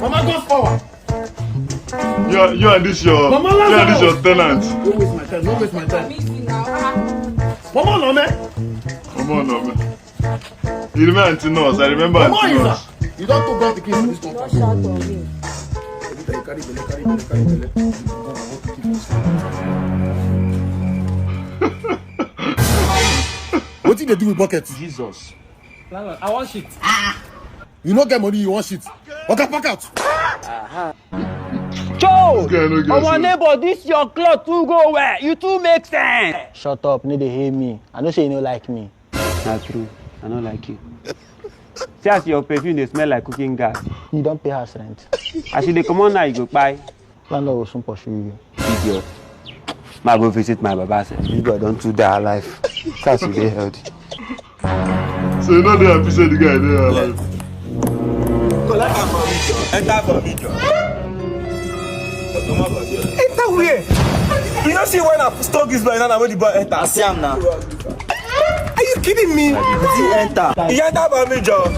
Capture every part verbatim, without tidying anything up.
Mama, go forward. You are, you are this your, Mama, you are this your Lazarus. Tenant. Don't waste my time. Don't waste my time. Mama, no, man. Come on, no, man. You remember Auntie Nurse? I remember Mama, Auntie is Nurse. You don't talk about the kids in this No compound. shout on me. Carry belle, carry belle, carry belle, carry belle. Wetin dey do with bucket? Jesus. Landlord, I want shit. You no get money, you wan shit. Oga, pack out. Joe! This guy no get Our sense. Neighbor, this your cloth too go well. You too make sense. Shut up, no dey hate me. I know say you no like me. Na true, I no like you. See as your perfume dey smell like cooking gas. You don pay house rent. As you dey comot now, you go kpai. Landlord go soon pursue you. Idiot. Ma go visit my baba sef. This boy don too die alive. See as you dey healthy. So you know they happy say the guy dey alive. Enter for me, John. Enter where? You know see when I stop this boy now, when the boy enter. I see him now. Are you kidding me? He enter. He enter for me, John.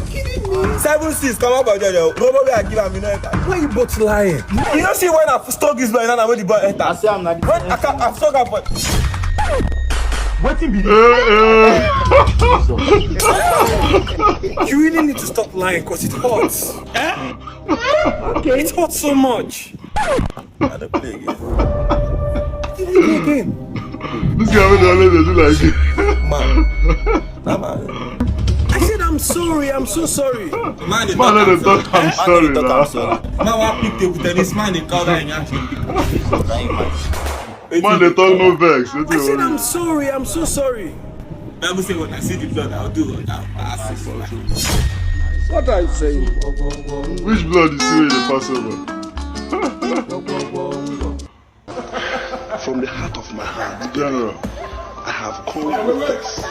Seven six, come out for there, John. Go over where I give him, you know enter. Why you both lying? You know see when I stop this boy now, when the boy enter. I see him now. When I can, I stop him for. Wetin be Eh, eh. You really need to stop lying because it hurts. Eh? Okay. It hurts so much. I don't play again. You play again. This guy wey dey always dey do like this. Man. Nah, man. I said I'm sorry, I'm so sorry. Man, dey Man, no dey talk talk. I'm am sorry sorry. Man, dey talk now. am sorry. Man, wan pick table tennis, man, dey cover him hand. Man, dey talk no vex. Wetin I said you I'm want? Sorry, I'm so sorry. Bible say when I see the blood, I'll do what I'll pass. What are you saying? Which blood you see wey dey pass over? From the heart of my heart, General. I have come with this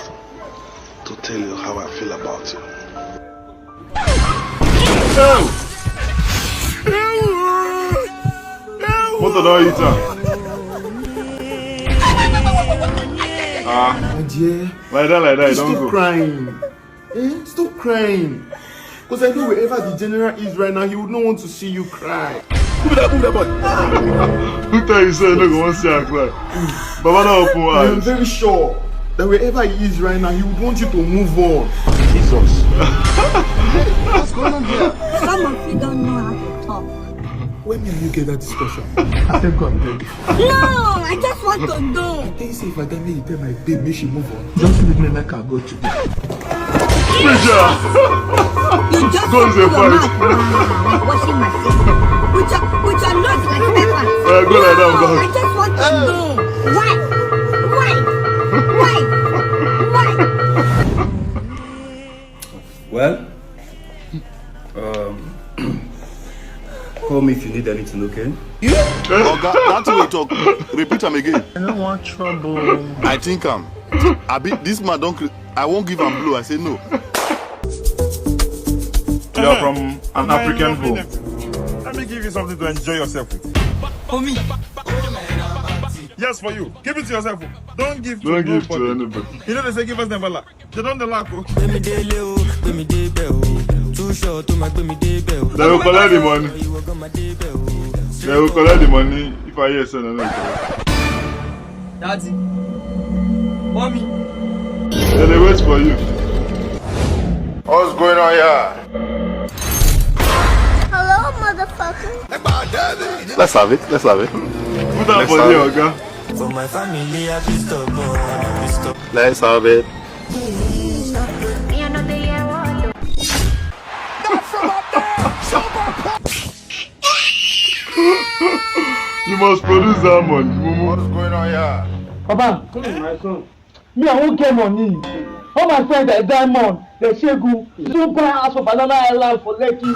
to tell you how I feel about you. Hey! Motor don hit am. Ah, My dear, like that, like that, e don stop go. Crying. Eh? Stop crying. Because I know wherever the general is right now, he would not want to see you cry. Who tell you say you no go wan see am cry? Baba don open I am eyes. Very sure that wherever he is right now, he would want you to move on. Jesus. Some of you don't know how to talk. When me and you get that discussion, I thank God, beg. No, I just want to know. Can you say if I tell me you tell my babe, make she move on? Just leave me, make I go today. Preacher. You just Go open dey your fight. Mouth now, like washing machine. With your, with your nose like pepper. Eh, go like that, No, go. I just want to know. Why? Why? Why? Why? Well, um, call me if you need anything, okay? Oga, that thing we talk. Repeat am again. I don't want trouble. I think am. Abi, this man don. Cre- I won't give am blow. I say no. You are from an African home. Let me give you something to enjoy yourself with. For me. Yes, for you. Keep it to yourself. Don't give to Don't give to nobody. Anybody. You know they say give us never lack. They don't dey lack o. Gbemi dey bẹ̀ o, gbemi dey bẹ̀ o, too short to my gbemi dey bẹ̀ o. They will collect the money. You go my dey bẹ̀ o. They will collect the money if I hear say no no collect. Daddy. Mommy. They dey wait for you. What's going on here? Hello, motherfucker. Let's have it. Let's have it. Put am for there, oga. For my family, I be stubborn, I be stubborn. Let's have it. You must produce that money, mumu. What's going on here? Papa, my son, me I won't get money. All my friends are diamond, they shegu. Don't buy house for Banana Island for Lekki.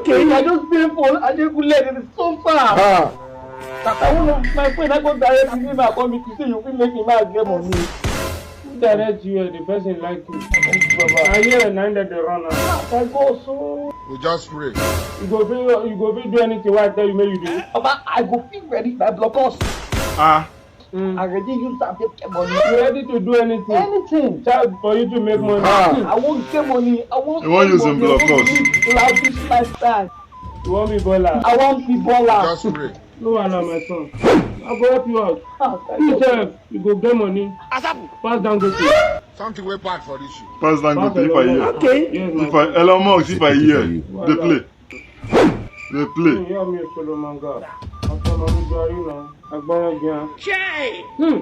Okay, I just pay for Ajegunle, it is so far. Ah. Papa, one of my friend I go direct me, I come meet you say you fit make me man get money. Who direct you? The person like you. Baba. I hear nine that they run am. Ah, thank God so. We just pray. You go fit, you go fit do anything wey I tell you make you do. Papa, I go fit ready my blockers. Ah. I ready use am take get money. You ready to do anything? Anything. Child for you to make money. Ah. I won't get money. I won't. You wan use him money. I won't blockers? Live lavish lifestyle. You want be baller? I want be baller. Just pray. No wahala, my son. I go help you out. Ah, thank you. Yourself, you go get money. Pass down go to. Something wey bad for this you. Pass Dangote if I hear. Okay. Yes, my If I Elon Musk if I hear. They play. They play. Yeah, me Solomon God. Autonomy Gary now. Agbara Gian. Che! Hmm.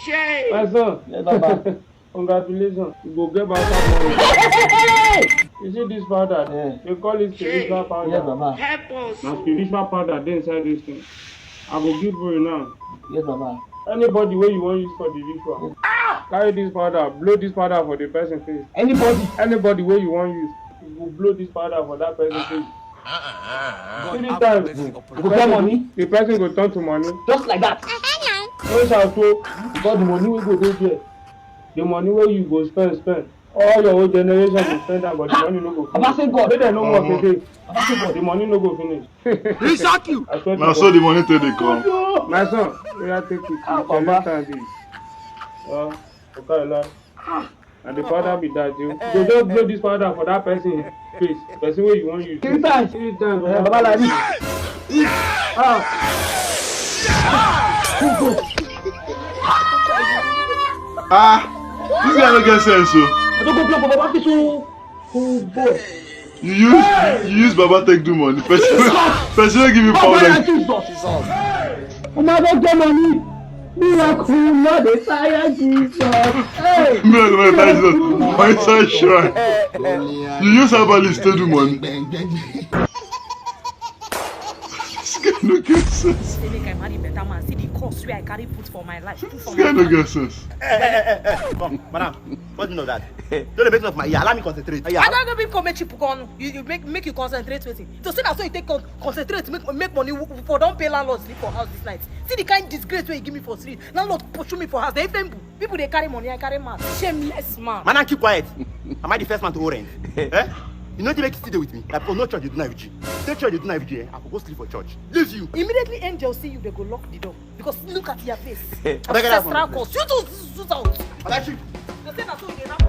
Che! My son. Yes, Baba. Congratulations. You go get back that money. You see this powder? Yeah. They call it spiritual powder. Yes, Baba. Help us. Now spiritual powder dey inside this thing. I go give you now. Yes, Baba. Anybody wey you wan use for the ritual, carry this powder, blow this powder for the person face. Anybody? Anybody wey you wan use, you go blow this powder for that person face. Three times. You go get money. The person go turn to money. Just like that. No shout o. Because the money wey go dey there, the money wey you go spend, spend. All your whole generation go spend am, but the money no go finish. Baba say God. Make dem no work again. Baba say God. The money no go finish. He shock you. I swear to God. Na so the money take dey come. My son, oya take it. Ah, Baba. Time this. Uh, okay, like. And the powder be that you go just blow this powder for that person face. Person wey you wan use. Three times. Three times. Eh, Baba like this. Ah. Ah, this guy no get sense o. I don go blow for Baba face o. Oh boy. You use you use Baba take do money. Person person wey give you Baba powder. like Jesus. Una don get money. Miracle, Lord, dey tire Jesus. Hey! Miracle, Lord, dey tire Jesus. My inside shrine. You use herbalist to do money. This guy no get sense. Say make I marry better man. See the curse wey I carry put for my life. Put for This guy my no get sense. Come, madam, what do you know that? Don't make of my ear. Allow me concentrate. I don't even come make you put on. You, you make make you concentrate wetin. To say that so you take con concentrate make make money w- for don pay landlord sleep for house this night. See the kind disgrace wey you give me for street. Landlord pursue me for house. They even people dey carry money. I carry man. Shameless man. Madam, keep quiet. Am I the first man to owe rent? Eh? You know the make you still dey with me. Like, oh, no church you do na with you. Take church you do na with you. Eh? I go go sleep for church. Leave you. Immediately angel see you, they go lock the door because look at your face. Abeg, get out from Ancestral my curse. You too. You too out. Madam, keep They say na so you dey rap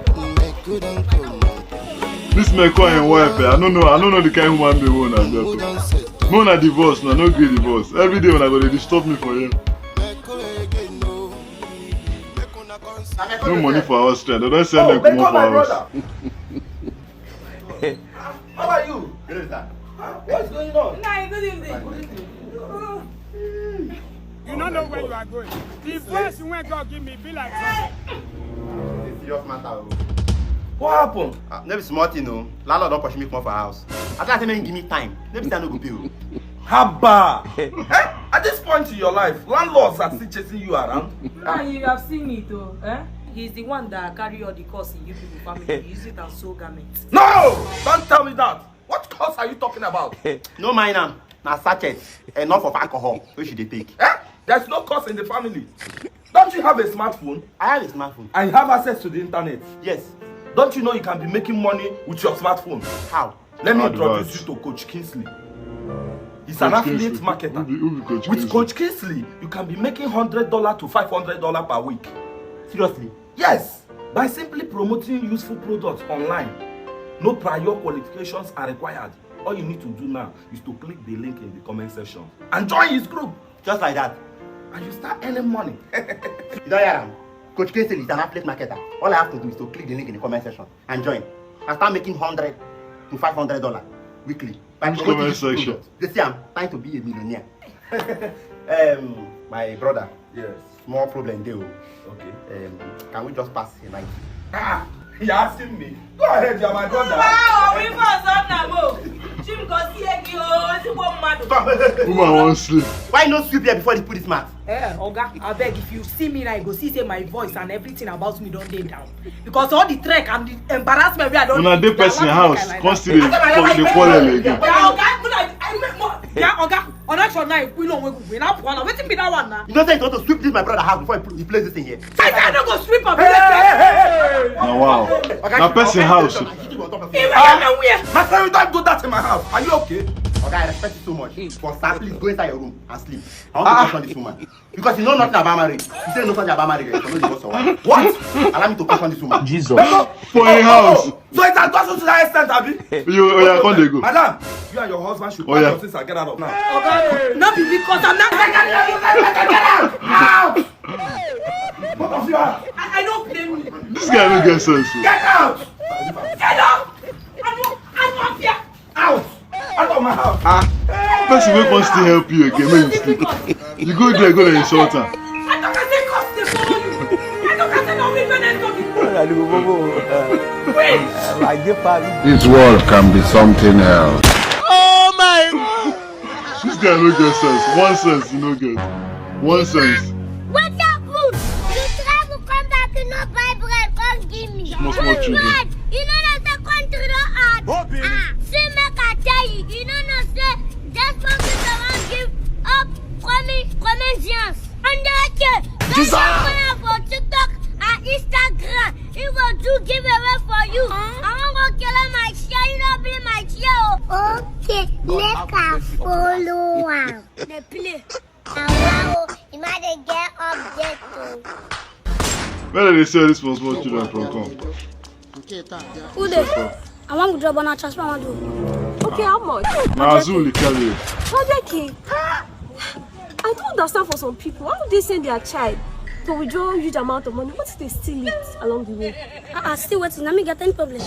your mouth. This my call and wife. Eh? I don't know. I don't know the kind of woman they want. I just no na divorce. Na no gree divorce. Every day when I go, they disturb me for here. No money for house rent. They don't send Oh, them wake come up, for my house. Brother. How are you? Good, sir. What's going on? Nai, good evening. Good evening. You don't know where you are going. The voice you went God give me be like something. It's a serious matter. Oh. What happened? Uh, no be small thing, no. Landlord don pursue me comot for house. I tell him give me time. No be say I no go pay. Oh. Haba! Eh? At this point in your life, landlords are still chasing you around. Now you have seen it, oh, eh? He's the one that carry all the curse in you people family. You use it as soul garment. No! Don't tell me that. What curse are you talking about? No mind am. Na sachet, enough of alcohol wey she dey take. Eh? There's no curse in the family. Don't you have a smartphone? I have a smartphone. And you have access to the internet? Yes. Don't you know you can be making money with your smartphone? How? Let me How do introduce that? You to Coach Kingsley. He's an Coach affiliate Kingsley. Marketer. Who be, who be Coach With Kingsley? Coach Kingsley, you can be making hundred dollar to five hundred dollar per week. Seriously? Yes, by simply promoting useful products online. No prior qualifications are required. All you need to do now is to click the link in the comment section and join his group. Just like that. And you start earning money. You don hear am? Coach Kingsley is an affiliate marketer. All I have to do is to click the link in the comment section and join. I start making hundred to five hundred dollar weekly. By Which promoting comment useful section? Products. They say I'm trying to be a millionaire. Um, my brother, Yes. Small problem dey o. Okay. Um, can we just pass a night? Ah, you're asking me. Go ahead, you're my brother. Wow, we must on na mo. Chim go see egi o, ezigbo mmadụ. Woman wan sleep. Why you no sweep here before they put this mat? Eh, Oga, abeg, if you see me now, you go see say my voice and everything about me don dey down. Because all the trek and the embarrassment wey I don Una dey person house, come still dey dey quarrel again. Yeah, Oga, una, I, I, mo- yeah, Oga, on action now, we no we go win up one. Wetin be that one now? You know say you want to sweep this my brother house before you put- you place this thing here. I say I no go sweep am. Na wow. Na person house. Iwe na where? My friend, you don't do that in my house. Are you okay? Oga, I respect you so much. For sir, please go inside your room and sleep. I want to question this woman. Because you know nothing about marriage. You say you know nothing about marriage. You know the boss of wife. What? Allow me to question this woman. Jesus. For a house. So it has gotten to that extent, Abi? You, oh, yeah, come dey go. Madam, you and your husband should Oh, pack yeah. Your things and get out of now. Oga, no be because I'm not. Both of you are. I, I don't blame you. This guy no get sense. O. Get out! Get out! I don't. I don't fear. Out! Out of my house! Ah, person wey come still help you again, make you sleep. You go there, go dey insult am. I don't say cost dey follow you. I don't say no women and no people. Wait. I get pass. This world can be something else. This guy no get sense. One sense he no get. One sense. Wetin happen? You travel come back, you no buy bread, come give me. Small, small children. Bread, you no know say country don hard. Ah, see make I tell you, you no know say just one people wan give up coming comedians. Hundred K. Just open am for TikTok and Instagram. He go do giveaway for you. I wan go kill my share, you no be my share o. Okay, make I follow am. Dey play. Awa o, Emma dey get update o. Where dem dey sell this small small children from come? Ude, I wan withdraw, but na transfer I wan do. Okay, how much? Na Azul dey carry. Hundred K. I don't understand for some people. Why would they send their child to withdraw huge amount of money? What if they steal it along the way? Ah, ah, still waiting. Let me get any problem.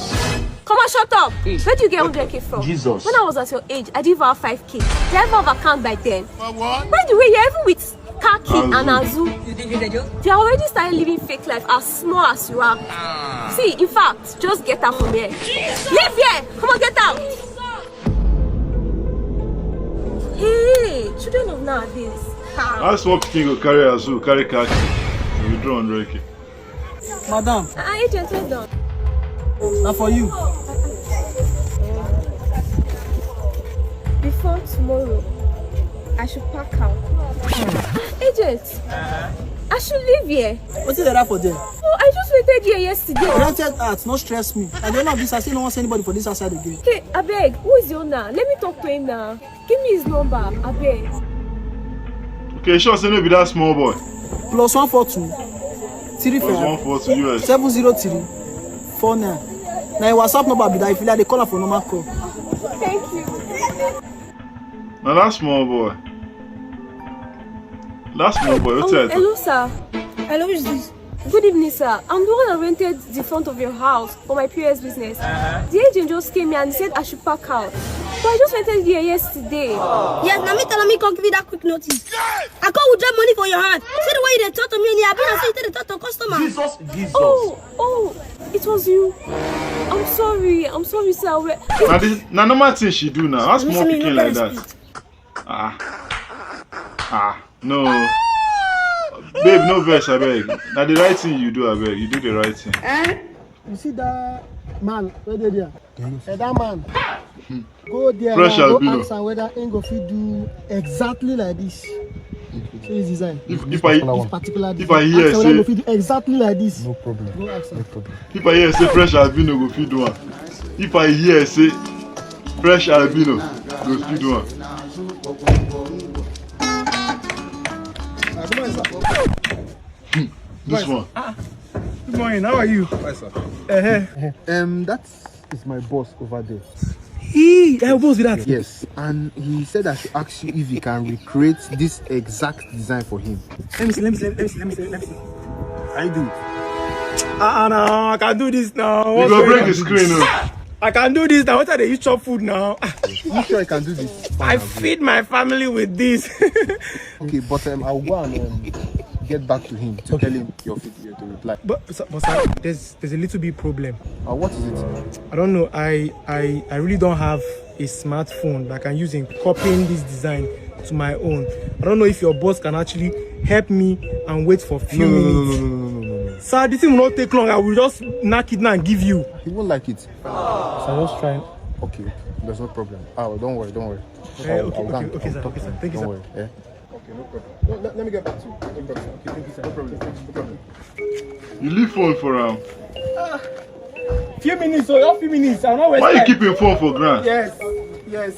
Come on, shut up. Where do you get hundred K from? Jesus. When I was at your age, I didn't even have five K. Did I even have account by then? By the way, you're even with Kaki and Azu, they already started living fake life as small as you are. See, in fact, just get out from here. Leave here! Come on, get out! Hey, children of nowadays. Ha. How small pikin go carry Azu, carry Kaki? You draw on Reiki. Madam. Ah, agent, hold on. Now for you. Before tomorrow, I should pack out. Ah, agent, I should leave here. What is that for there? Oh, I just waited here yesterday. Rented out, no stress me. I don't know this. I still don't want anybody for this outside again. Okay, abeg, who is the owner? Let me talk to him now. Give me his number, abeg. Okay, sure say no be that small boy. Plus one four two, three five, plus one four two U S, seven zero three, four nine. Now your WhatsApp number be that if you like, they call up for normal call. Thank you. Now that small boy. That small boy, what's that? Hello, sir. Hello, who is this? Good evening, sir. I'm the one that rented the front of your house for my P O S business. Uh-huh. The agent just came here and said I should pack out. But I just rented here yesterday. Yes, now me tell me come give you that quick notice. I come withdraw money for your hand. See the way you dey talk to me, and you have been say you take the talk to customer. Jesus, Jesus. Oh, oh, it was you. I'm sorry. I'm sorry, sir. We're... Now this, now normal thing she do now. How small pikin like that? Ah, ah, no. Babe, no vex, abeg. Na the right thing you do, abeg. You do the right thing. Eh? You see that man right there? Eh, that man. Go there. Fresh now, go albino. Ask am whether he go fit do exactly like this. See his design. If, if I, this particular design. If I hear, ask am whether he go fit do exactly like this. No problem. Go ask am. No problem. If I hear say fresh albino go fit do am. If I hear say fresh albino go fit do am. Hmm, this one. Ah, good morning. How are you? Fine, sir. Uh-huh. Um, that is my boss over there. He, your boss be that? Yes, and he said I should ask you if you can recreate this exact design for him. Let me see, let me see, let me see, let me see, let me see. I do. Ah, ah, no, I can do this now. You go break the screen, oh. I can do this now. What are they use chop food now? You sure you can do this? I feed my family with this. Okay, but um, I'll go and um, get back to him to tell him your video to reply. But, but sir, there's there's a little bit problem. Uh, what is it? I don't know. I I I really don't have a smartphone that I can use in copying this design to my own. I don't know if your boss can actually help me and wait for a few minutes. No, no, no, no, no, no, no, no. Sir, this thing will not take long. I will just knock it now and give you. He won't like it. So I'm just trying. Okay, okay. There's no problem. Ah, don't worry, don't worry. Eh, okay, okay, okay, sir. Okay, sir. Thank you, sir. Don't worry. Yeah. Okay, no problem. No, let, let me get back to you. No problem. Okay, thank you, sir. No problem. No problem. You leave phone for am. Ah, few minutes, oh, just few minutes. I'm not wasting. Why you keep your phone for ground? Yes, yes.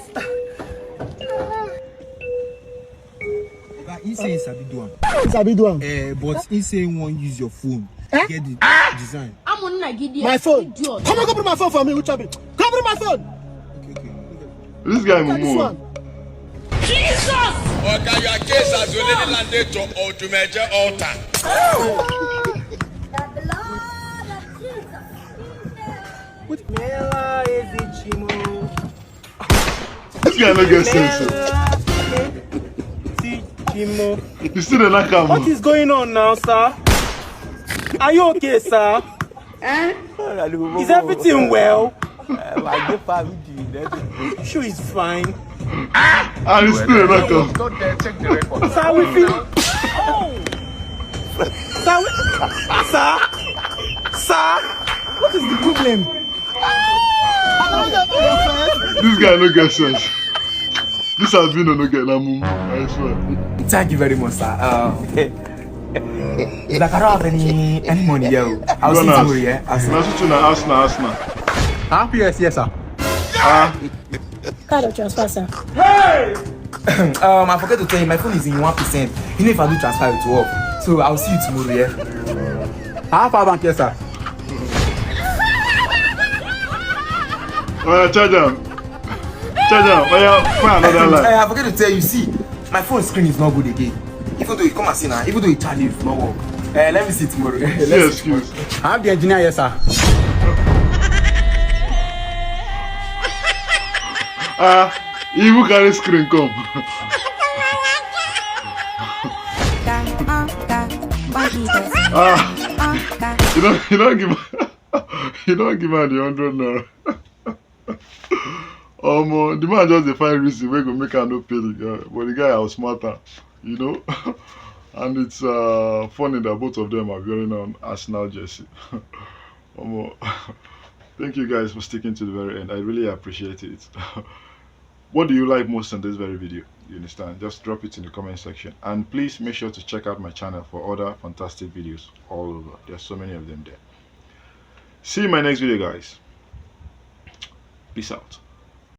Oga, he say he sabi do am. He sabi do am. Eh, but he say he wan use your phone. Eh? Get the design. I'm on Nagidi. My phone. Idiot. Come on, go bring my phone for me, Uchabi. Go bring my phone. Okay, okay. This guy mumu. This one. Jesus! Oga, your case has already landed to Odumeje altar. The blood of Jesus. Mela is the Chimo. This guy no get sense, oh. See, Chimo. You still dey like am? What is going on now, sir? Are you okay, sir? Eh? Is everything well? Eh, I get far with you. Sure, it's fine. And you still dey like am. Sir, we feel. Sir, we... Sir, sir, what is the problem? This guy no get sense. This albino no get that mumu, I swear. Thank you very much, sir. Uh, like, I don't have any any money here. I'll see you tomorrow, yeah? I'll see. Na so too na ask na, ask na. Ah, P O S, yes, sir. Ah. Card or transfer, sir? Um, I forget to tell you, my phone is in one percent. You know, if I do transfer, it will off. So I'll see you tomorrow, yeah? How far bank, yes, sir? Oya, charge am. Charge am. Oya, find another line. Eh, I forget to tell you, see, my phone screen is not good again. Even though you come and see now, even though you charge it, it will not work. Eh, let me see tomorrow. Let's see tomorrow. I have the engineer here, sir. Ah, he even carry screen come. Ah, you don't, you don't give, you don't give am the hundred naira. Omo, the man just dey find reason wey go make am no pay the guy, but the guy outsmart am, you know. And it's uh, funny that both of them are wearing an Arsenal jersey. Omo, thank you guys for sticking to the very end. I really appreciate it. What do you like most in this very video? You understand? Just drop it in the comment section. And please make sure to check out my channel for other fantastic videos all over. There's so many of them there. See you in my next video, guys. Peace out.